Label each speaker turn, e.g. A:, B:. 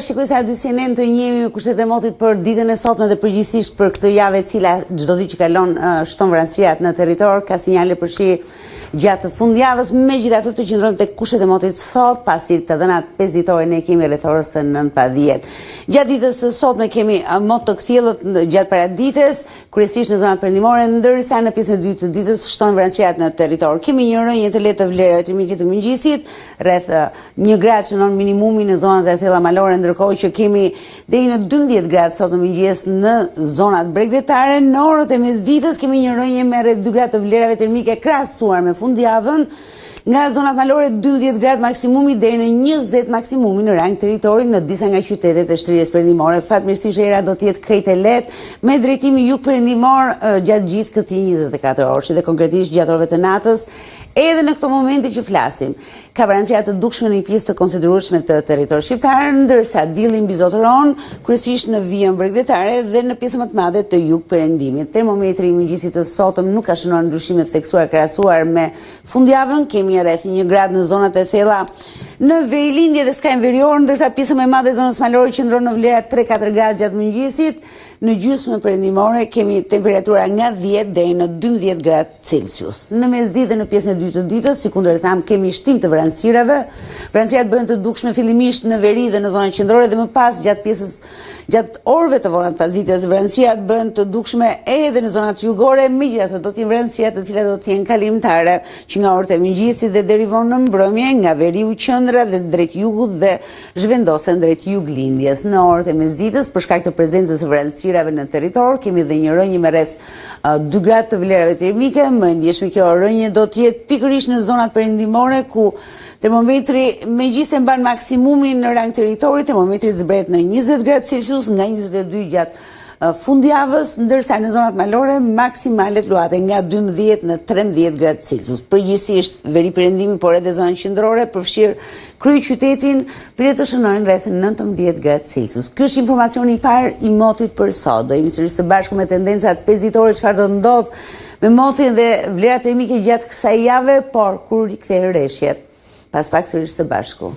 A: shikues të A2 CNN të njihemi me kushtet e motit për ditën e sotme dhe përgjithësisht për këtë javë e cila çdo ditë që kalon shton vranësirat në territor, ka sinjale për shi gjatë fundjavës, megjithatë të qëndrojmë tek kushtet e motit sot, pasi të dhënat pesëditore ne kemi rreth orës së 9 pa 10. Gjatë ditës së sotme kemi mot të kthjellët gjatë paradites, kryesisht në zonat perëndimore, ndërsa në pjesën e dytë të ditës shtohen vranësirat në territor. Kemi një rënie të lehtë të vlerave termike të mëngjesit, rreth 1 gradë shënon minimumi në zonat e thella malore, ndërkohë që kemi deri në 12 gradë sot në mëngjes në zonat bregdetare. Në orët e mesditës kemi një rënie me rreth 2 gradë të vlerave termike krahasuar me fundjavën. Nga zonat malore 12 gradë maksimumi deri në 20 maksimumi në rang territori në disa nga qytetet e shtrirjes perëndimore. Fatmirësisht era do të jetë krejt e lehtë me drejtim jugperëndimor gjatë gjithë këtij 24 orëshi dhe konkretisht gjatë orëve të natës edhe në këto momente që flasim. Ka vranësira të dukshme në një pjesë të konsiderueshme të territorit shqiptar, ndërsa dielli mbizotëron kryesisht në vijën bregdetare dhe në pjesën më të madhe të jugperëndimit. Termometri i mëngjesit të sotëm nuk ka shënuar ndryshime të theksuara krahasuar me fundjavën, kemi rreth 1 gradë në zonat e thella në verilindje dhe skajin verior, ndërsa pjesa më e madhe e zonës malore qëndron në vlera 3-4 gradë gjatë mëngjesit. Në gjysmë perëndimore kemi temperatura nga 10 deri në 12 gradë Celsius. Në mesditë dhe në pjesën e dytë të ditës, sikundër e thamë, kemi shtim të vranësirave. Vranësirat bëhen të dukshme fillimisht në veri dhe në zonën qendrore dhe më pas gjatë pjesës gjatë orëve të vona të pasdites vranësirat bëhen të dukshme edhe në zonat jugore, megjithatë do të jenë vranësira të cilat do të jenë kalimtare që nga orët e mëngjesit dhe deri vonë në mbrëmje nga veriu qendra dhe drejt jugut dhe zhvendosen drejt juglindjes. Në orët e mesditës, për shkak të prezencës së vranësirave në territor, kemi dhe një rënie me rreth 2 gradë të vlerave termike. Më e ndjeshme kjo rënie do të jetë pikërisht në zonat perëndimore ku termometri megjithëse mban maksimumin në rang territori, termometri zbret në 20 gradë Celsius nga 22 gjatë fundjavës, ndërsa në zonat malore maksimalet luhaten nga 12 në 13 gradë Celsius. Përgjithësisht veriperëndimi, por edhe zona qendrore, përfshirë kryeqytetin, pritet të shënojnë rreth 19 gradë Celsius. Ky është informacioni i parë i motit për sot. Do jemi sërish së bashku me tendencat pesëditore çfarë do të ndodhë me motin dhe vlerat termike gjatë kësaj jave, por kur rikthehen reshjet. Pas pak sërish së bashku.